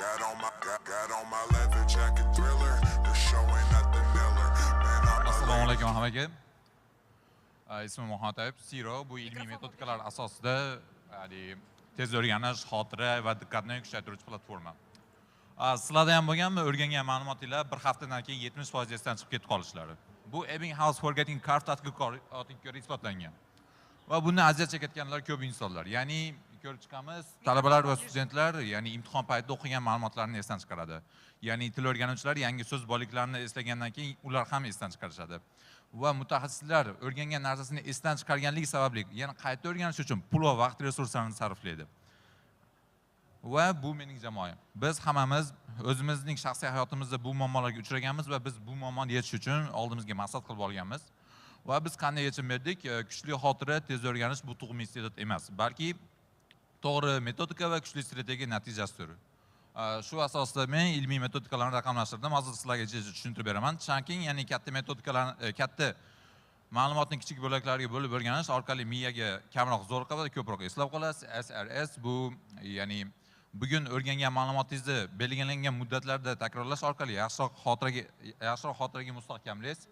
Got on my leather jacket, Thriller. The show ain't nothing iller. Man, I'm a Assalomu alaykum hammaga. Ismim Muhammad Ayub. Siro bu ilmiy metodikalar asosida, ya'ni tez o'rganish, xotira va diqqatni kuchaytiruvchi platforma. Sizlarda ham bo'lganmi, o'rgangan ma'lumotinglar bir haftadan keyin 70% esdan chiqib ketib qolishlari? Bu Ebbinghaus Forgetting Curve tadqiqotiga ko'ra isbotlangan. Va bundan aziyat chekayotganlar ko'p insonlar. Ya'ni ko'rib chiqamiz, talabalar va studentlar, ya'ni imtihon paytida o'qigan ma'lumotlarni esdan chiqaradi. Ya'ni til o'rganuvchilar yangi so'z boyliklarini eslagandan keyin ular ham esdan chiqarishadi. Va mutaxassislar o'rgangan narsasini esdan chiqarganligi sababli yana qayta o'rganish uchun pul va vaqt resurslarini sarflaydi. Va bu mening jamoam. Biz hammamiz o'zimizning shaxsiy hayotimizda bu muammolarga uchraganmiz va biz bu muammoni yechish uchun oldimizga maqsad qilib olganmiz. Va biz qanday yechim berdik? Kuchli xotira, tez o'rganish bu tug'ma iste'dod emas, balki to'g'ri metodika va kuchli strategiya natijasidir. Shu asosda men ilmiy metodikalarni raqamlashtirdim. Hozir sizlarga tushuntirib beraman. Chunking, ya'ni katta metodikalar, katta ma'lumotni kichik bo'laklarga bo'lib o'rganish orqali miyaga kamroq zo'r qiladi, ko'proq eslab qolasiz. SRS bu, ya'ni bugun o'rgangan ma'lumotingizni belgilangan muddatlarda takrorlash orqali yaxshiroq xotiraga mustahkamlaysiz.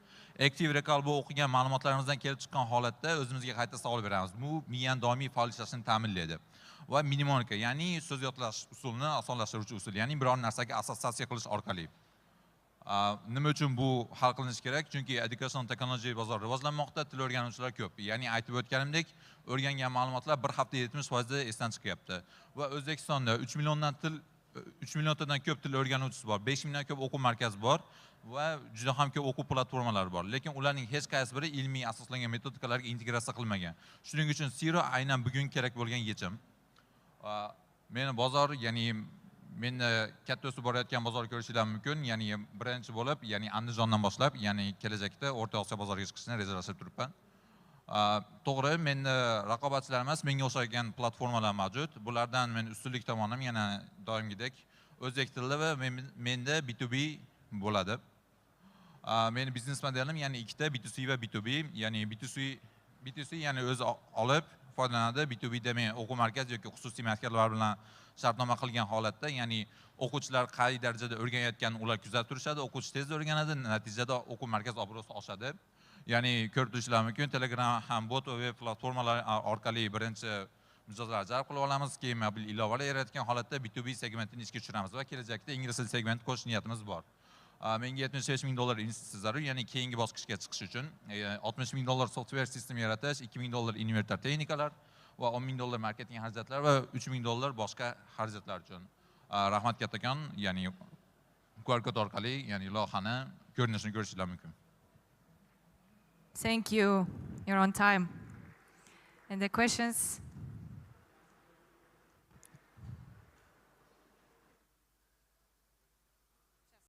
Active recall bu o'qigan ma'lumotlarimizdan kelib chiqqan holatda o'zimizga qayta savol beramiz. Bu miyani doimiy faol ishlashini ta'minlaydi. Va mnemonika, ya'ni so'z yodlash usulini osonlashtiruvchi usul, ya'ni biror narsaga assotsiatsiya qilish orqali. Nima uchun bu hal qilinishi kerak? Chunki educational technology bozori rivojlanmoqda, til o'rganuvchilar ko'p. Ya'ni aytib o'tganimdek, o'rgangan ma'lumotlar bir hafta 70% esdan chiqyapti. Va O'zbekistonda 3 milliondan til 3 milliontadan ko'p til o'rganuvchisi bor, 5 mingdan ko'p o'quv markazi bor va juda ham ko'p o'quv platformalari bor. Lekin ularning hech qaysi biri ilmiy asoslangan metodikalarga integratsiya qilmagan. Shuning uchun Siro aynan bugun kerak bo'lgan yechim. Meni bozor, ya'ni meni katta o'sib borayotgan bozor ko'rishinglar mumkin. Ya'ni birinchi bo'lib, ya'ni Andijondan boshlab, ya'ni kelajakda O'rta Osiyo bozoriga chiqishni rejalashtirib turibman. To'g'ri, meni raqobatchilar emas, menga o'xshagan platformalar mavjud. Bulardan men ustunlik tomonim yana doimgidek o'zbek tilida va menda B2B bo'ladi. Meni biznes modelim, ya'ni ikkita: B2C va B2B, ya'ni B2C, B2C, ya'ni o'zi olib foydalanadi. B2B da men o'quv markazi yoki xususiy maktablar bilan shartnoma qilgan holatda, ya'ni o'quvchilar qay darajada o'rganayotganini ular kuzatib turishadi, o'quvchi tez o'rganadi, natijada o'quv markazi obro'si oshadi. Ya'ni ko'rib turishlar mumkin, Telegram ham bot va web platformalar orqali birinchi mijozlar jalb qilib olamiz, keyin mobil ilovalar yaratgan holatda B2B segmentini ishga tushiramiz va kelajakda ingliz tili segmentini qo'shish niyatimiz bor. Menga 75 ming dollar investitsiya zarur, ya'ni keyingi bosqichga chiqish uchun 60 ming dollar software system yaratish, 2 ming dollar invertor texnikalar va 10 ming dollar marketing xarajatlari va 3 ming dollar boshqa xarajatlar uchun. Rahmat kattakon, ya'ni QR kod orqali, ya'ni loyihani ko'rinishini ko'rishinglar mumkin. Thank you. You're on time. And the questions?